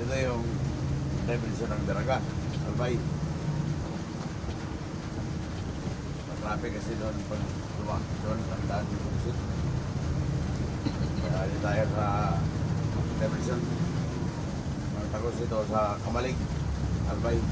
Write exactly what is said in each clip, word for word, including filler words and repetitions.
Ito yung dimension ng Daraga, Albay. Matraffic kasi doon pag luma-, doon ang daan ng Buksit. Kaya di tayo sa dimension. Ang tagos ito sa Kamalig, Albay.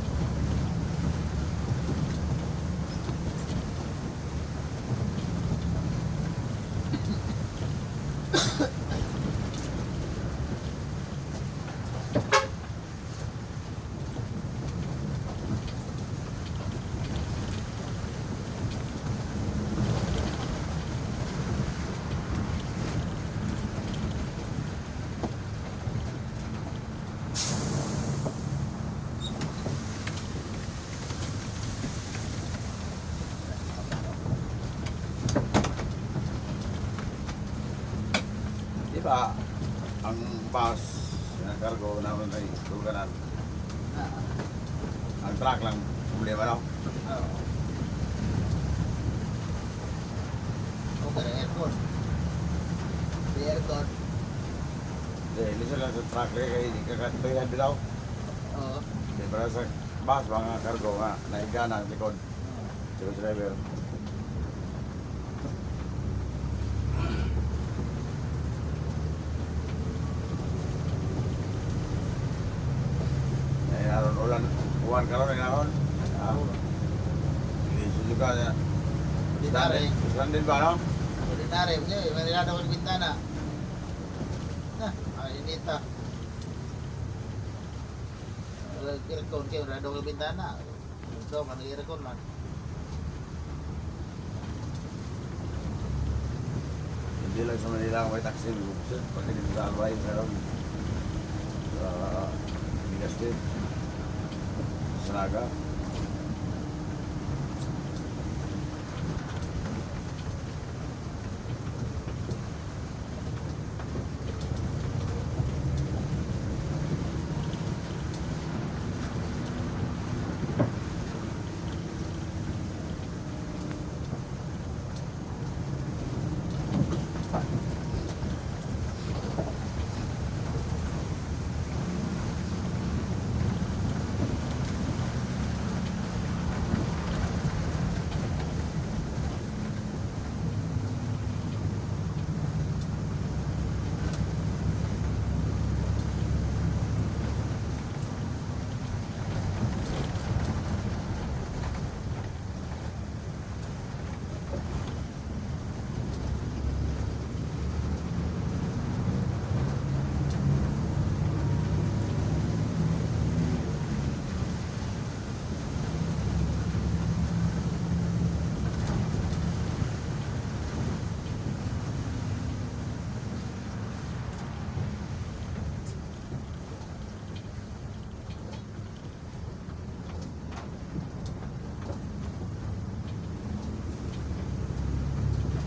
Di ba, ang bus, ang cargo naman ay tuluganan. Ah. Ang truck lang, problema, no? Oo. Okay, aircon. May aircon. Hindi, hindi sila sa truck, eh, kaya hindi ka katuyan, di daw. Oo. Di ba, sa bus, mga cargo nga, nahiga na, likod. Sila driver. Ay, aron ulan, uwan karon, ay, aron. Ah. Hindi, susuga niya. Ordinary. Standard, standard ba, no? Ordinary, hindi, may niladaw ang bintana. Ah, ay, inita. Aircon kayo, niladaw ang bintana. Ito, kan aircon man. Hindi lang sa Manila ang may taxi, sir. Pati dito sa Albay, meron. Sa Legazpi. Sa Naga.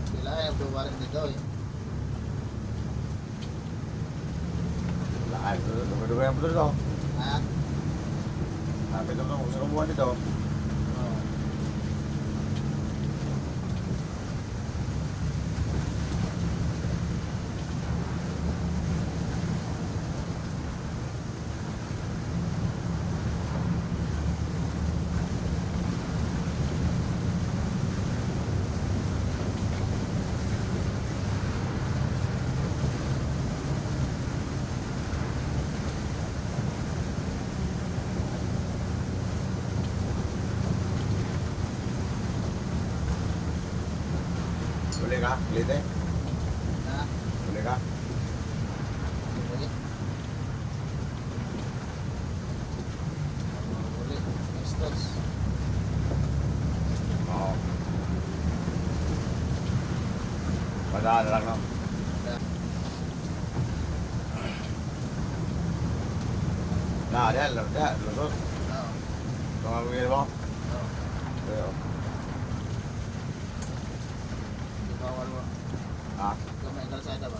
Sila ay ang dumarin dito eh. Lahat, dugay-dugay ang puto dito. Ha? Lapit na ako sa kabuuan dito. Oo. Huli ka, Leyte? Ha? Huli ka? Huli. Huli. Estos. Oo. Padaan na lang, no? Na, diyan, diyan, lusot. Oo. Ito nga, bigyan mo. Oo. Ayo. Di bawal mo. Ha? Gamay kalsada ba?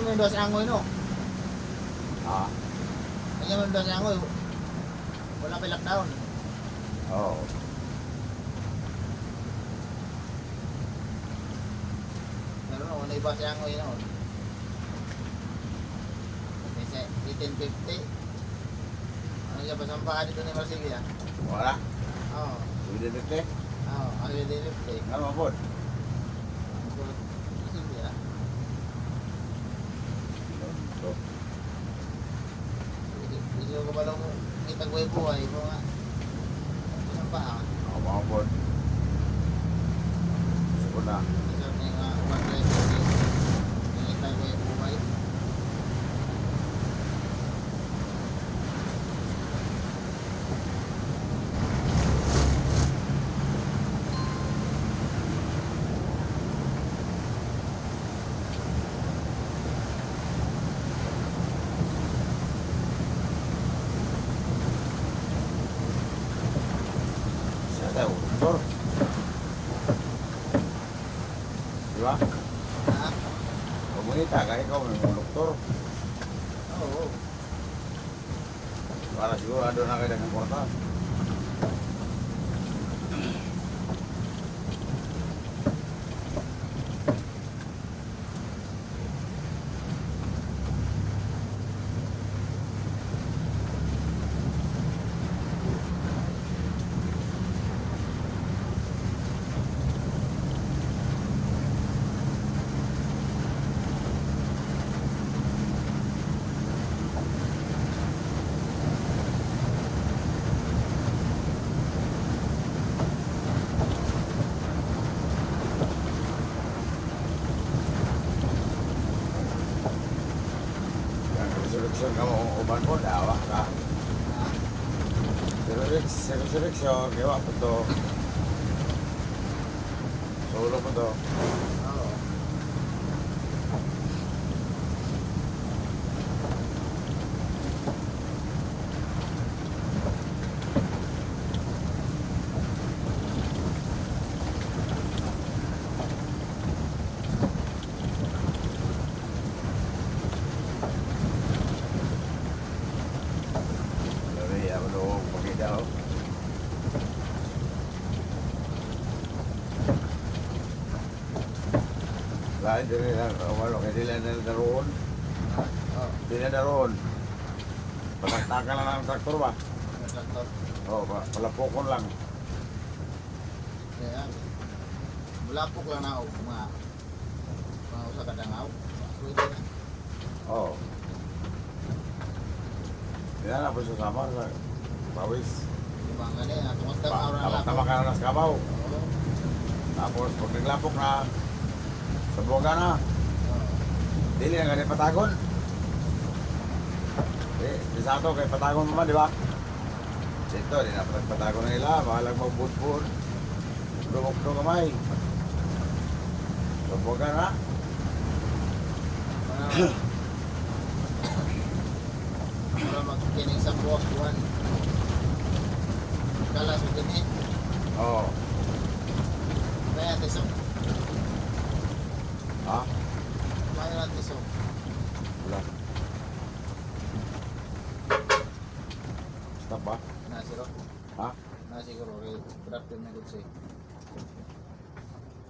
Yung dos angoy, no? Ah. Kanya man dos angoy. Wala pa lockdown. Oo. Pero no, na iba si angoy, no? May se-, may ten fifty. Ano siya, pasampahan dito ni Marsilia? Wala. Oo. Pwede dito eh. Oo, ano yung dito eh? Ano po? Ano po? Marsilia. Ito. Hindi, hindi ko pa lang kita buhay-buhay. Ito nga. Ano pa, ah? Ako, mga pod. Gusto ko na. Ito na yung, ah, one drive ko. Hindi kita buhay-buhay. Siya daw, motor. Di ba? Ha? Pag bonita ka, ikaw may mga doktor. Oo. Para sigurado na kayo ng kwarta. Ang resurrection ka mo, uban po, dawa ka. Pero Rex, sa resurrection, kaya wa po to. Solo po to. Oo. Dali, ako doon, pakita, oh. Lain din nila, walo, kaya dila na daroon. Ah, oh. Dila daroon. Pataktakan lang ang traktor ba? Ang traktor. Oo, pa-, palapokon lang. Ayan. Bulapok lang na, oh, mga, mga usa ka dangaw. Pwede na. Oo. Yan na po sa sama sa pawis. Mga gani, ah, kumusta ang Pa-, aura na tabak-tabak po? Ka na sa kabaw. Oo. Tapos, pag naglapok na, sa buwaga na. Oo. Dili na gani patagon. Eh, di sa ato, kay patagon mo man, di ba? Dito, di na pagpatago na nila, bahalag magbudbud. Dumog-dog gamay. Lubugan na. Para, para magkining sa buwak, buwan. Kalas mo din eh. Oo. Kaya, tiso. Ha? Kaya, tiso. Wala. Stop ba? Na, siro. Ha? Na, siguro, kay Brad Pill na gud siya.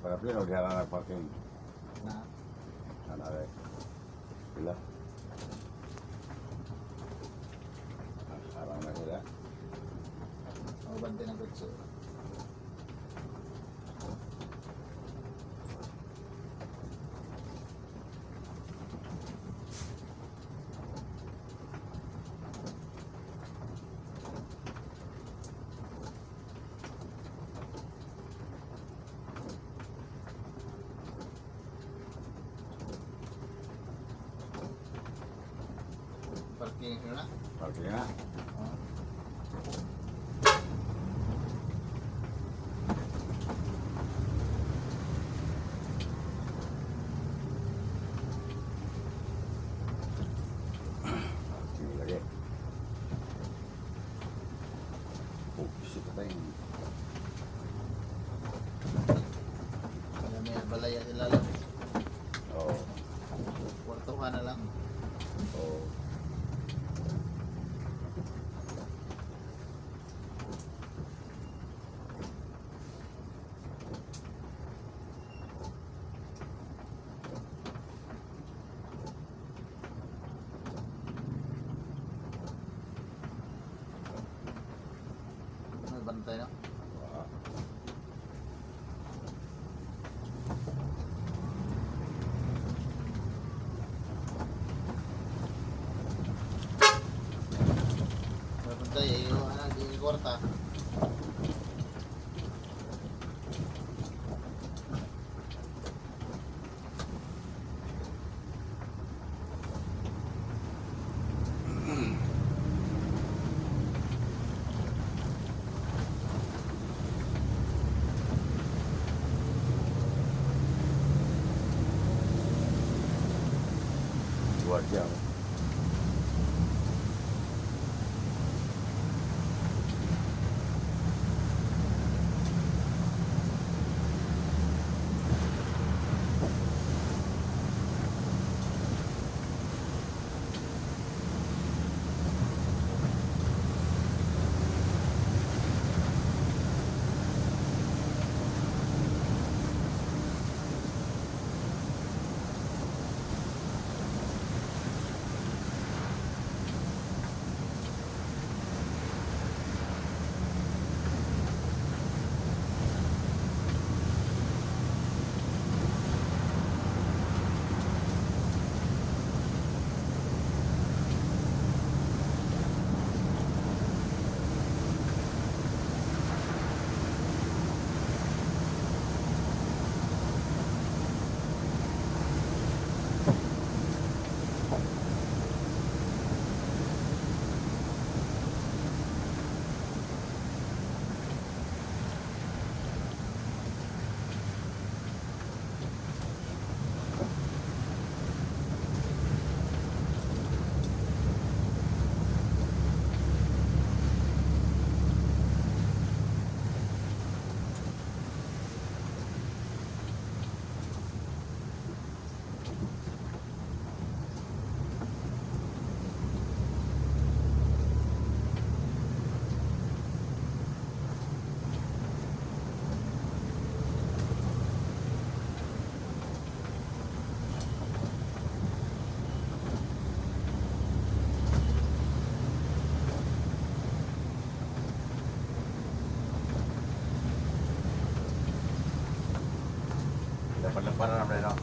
Brad Pill, o diyan na nagparking? Na. Ano, eh? Sila? Ah, harang na sila. O, bante na gud siya. Parking na. Parking na. Oh. Parking lagi. Oh, shit, patay. Kaya may balaya sila lang. Oo. Kwartuhan na lang. Tayo, no? Mapunta, eh, yung, ano, di kwarta. Guardia. Dapat lang para naman, no?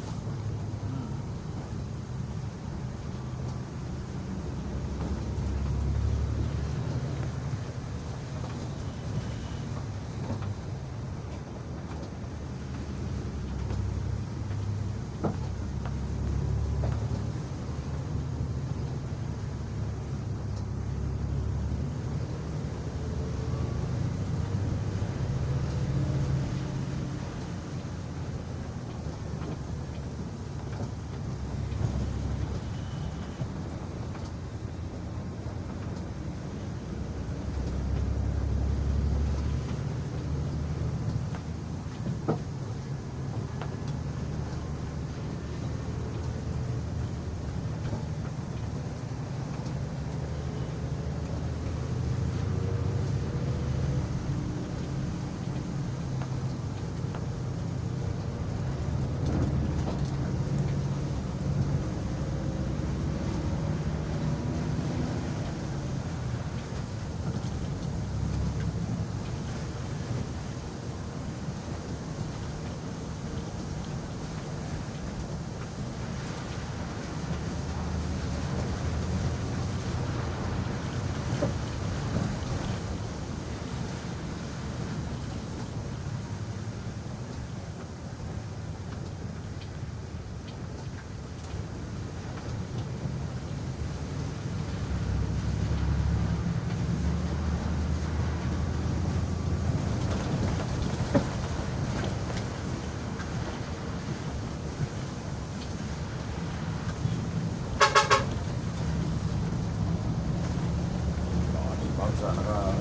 Bawal sa naka-,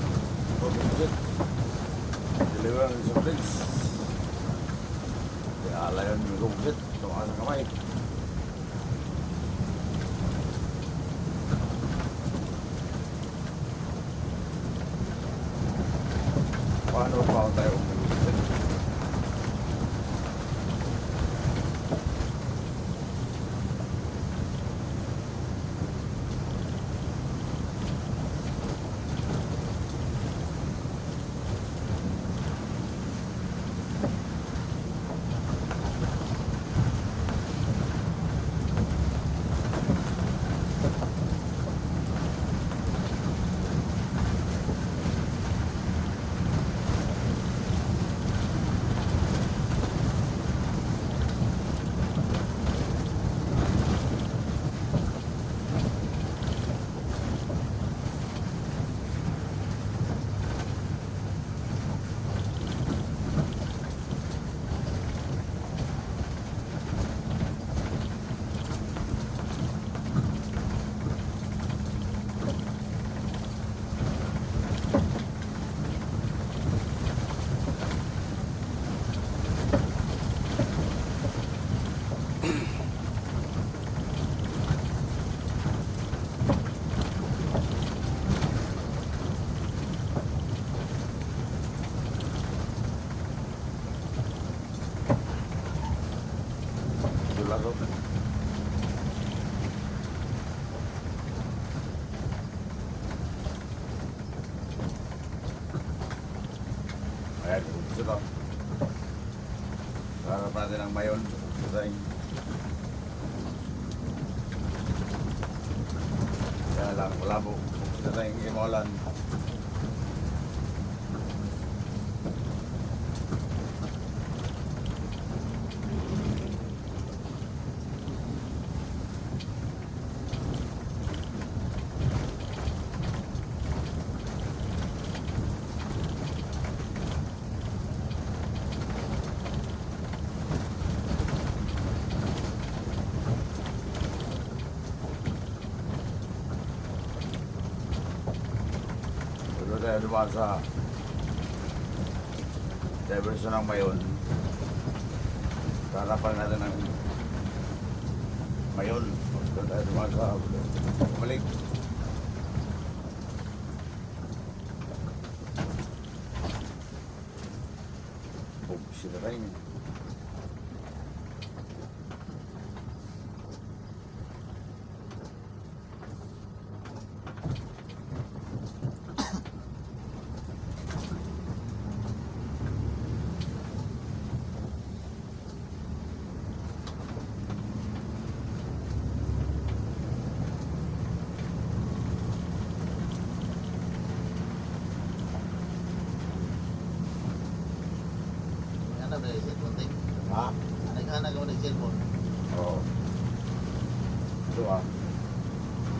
deliver sa plates. Kaya alayan yung gumsit. Tumaas ang kamay. Paano pa tayo? Ito. Harap natin ang Mayon. Sa taing. Kaya lang, malabo. Sa taing, maulan. Pero tayo dumaan sa diversion ng Mayon. Harapan natin ang Mayon. Doon tayo dumaan sa balik. Bugsi na tayo. Ano ba yung cellphone, Ting? Ha? Naghanap ako ng cellphone. Oo. Ito, ah.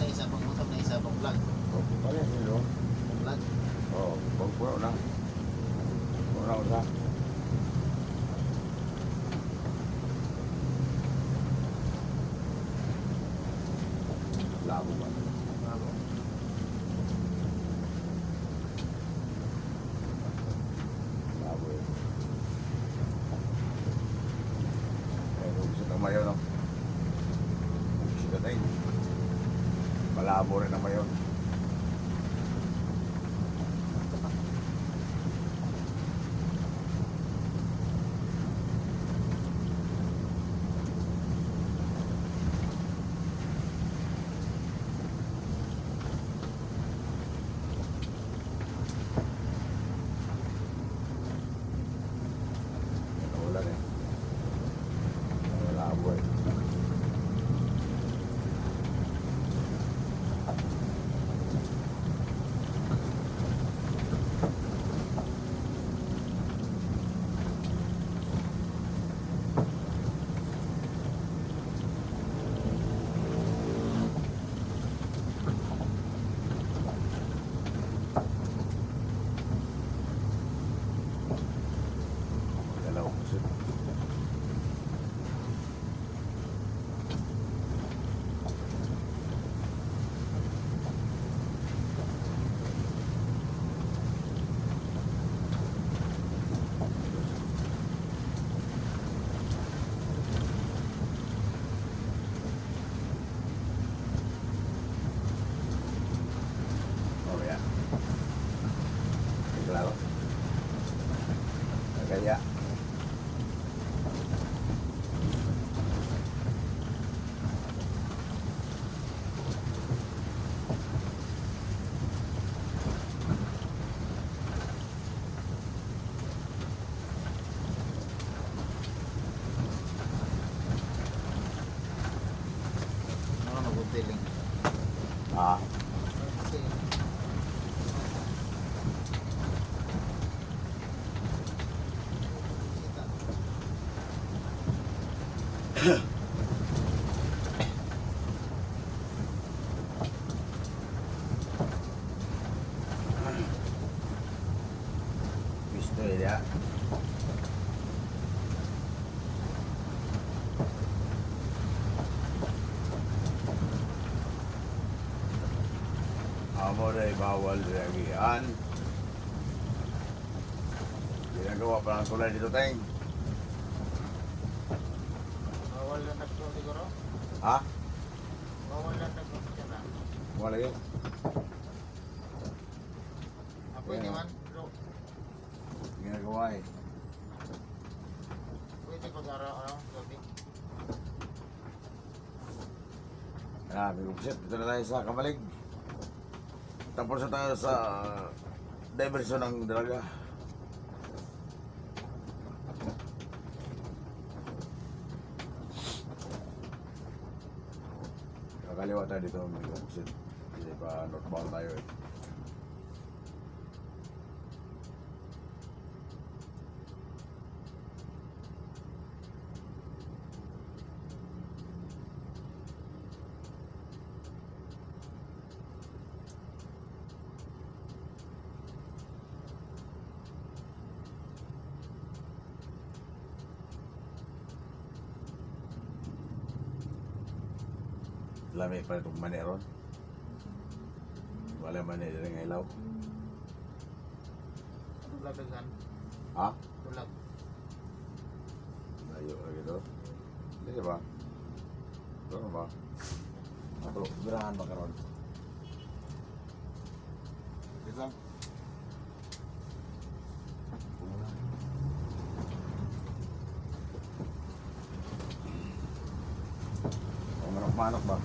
May isa pang motor, may isa pang vlog. Okay pala yun, no? Vlog? Oo, pag puno na. Puno na usa. Labo ba? Labo. Labo yun. Pero sa tamayo, no? Sa gatay, malabo rin ang Mayon. Wala na. Wala ako eh. Magalaw ko siya. Oh, yeah. Klaro. Kaya, Ano na, guntiling? Ah. Kasi, Gusto ya. Amo na bawal lagi yan. Ginagawa pa ng tulay dito, Teng. Bawal na nagsuot siguro? Ha? Bawal na nagsuot ka na. Wala yun. Ah, pwede man, bro. Ginagawa eh. Pwede ko sa araw-araw, gabi. Ah, may upset. Dito na tayo sa Camalig. Tapos na tayo sa diversion ng Dalaga. Kaliwa tayo dito, may opposite. Kasi pa northbound tayo eh. Lami pa itong mani ron. Wala mani diri nga ilaw. Tulak na saan? Ha? Tulak. Layo lagi to. Hindi ba? Ito na ba? Ato, birahan ba karon? Wait lang. Ang manok-manok ba?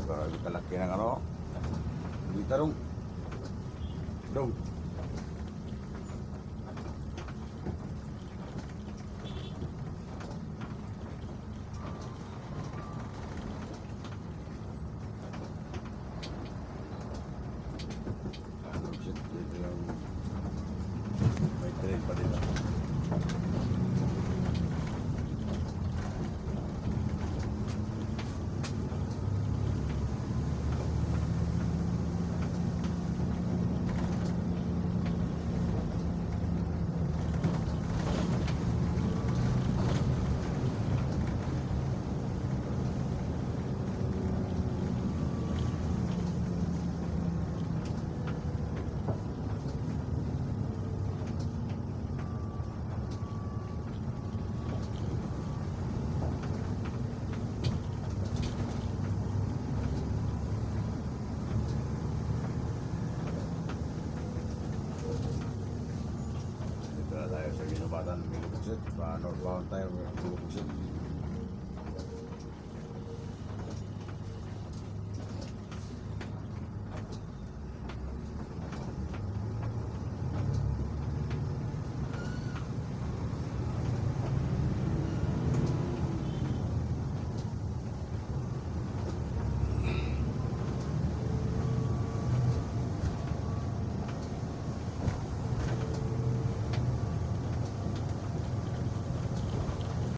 Grabe kalaki ng ano. Kita dong. Dong. Ano, shit, dito yung may trail pa dito. Dito na tayo sa Guinobatan, Guinobuksit. Pa northbound tayo, Guinobuksit.